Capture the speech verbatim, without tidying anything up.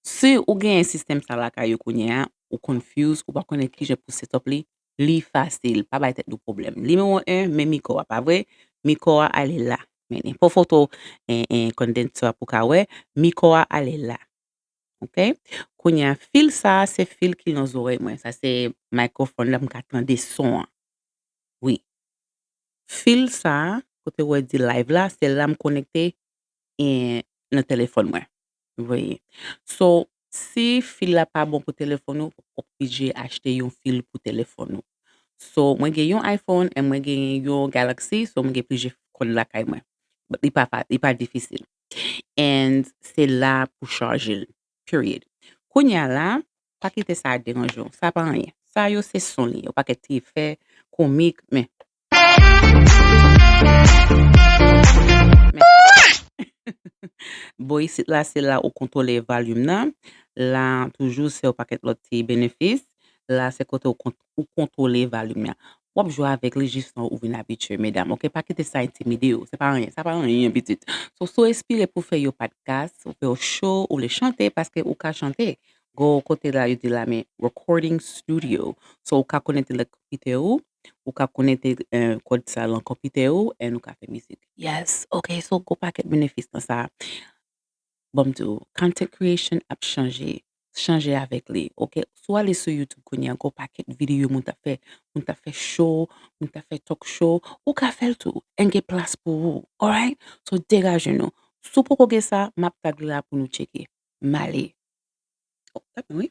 Si ou genyen sistèm sa lakay ou kounye a, ou confuse, ou pa konnen kijan pou set up li, li fasil, pa bay tèt nou pwoblèm. Nimewo en, men mikwo a, pa vre? Mikwo a ale la. Men nenpòt foto, en, en, kondansè a pou ka wè, mikwo a ale la. Ok? Kounye a, fil sa a, se fil ki nan zòrèy mwen. Sa se microphone la, m ka tande son an. Wi. Fil sa a, kote w wè di live la, se la m konekte, e, nan telefòn mwen. Ou voye. So, si fil la pa bon pou telefòn ou, ou oblije achte yon fil pou telefòn ou. So, mwen gen yon iPhone e mwen gen yon Galaxy, so mwen gen plizyè kòd lakay mwen. But li pa, fa- li pa difisil. And se la pou chaje l. Period. Kounye a la, pa kite sa deranje w. Sa pa anyen. Sa yo se son li. Yo pakèt ti efè komik, men. Men. Bò isit la, se la ou kontwole volim nan. La, toujou, se yon pakèt lòt ti benefis. La, se kote ou kont- ou kontwole volim nan. W ap jwe avèk li jis nan ou vin abitye, medam. Ok, pa kite sa entimide w. Se pa anyen, sa pa anyen, pitit. So, si w enspire pou fè yon podcast, ou fè yon show, ou vle chante, paske ou ka chante. Go kote la, yo di la, men recording studio. So, ou ka konekte nan konpitè ou, ou ka konekte, eh, kòd sa lan konpitè ou, and ou ka fè mizik. Yes, ok, so, go pakèt benefis nan sa. Bon, m di w, content creation ap chanje. Chanje avèk li, ok? Si w ale sou YouTube kounye a, gen yon pakèt videyo moun t ap fè, moun t ap fè show, moun t ap fè talk show, ou ka fè l tou, and gen plas pou ou, alright? So, degaje nou. Si w poko gen sa, m ap tag li la pou nou tcheke. M ale. Oh, tap, wi.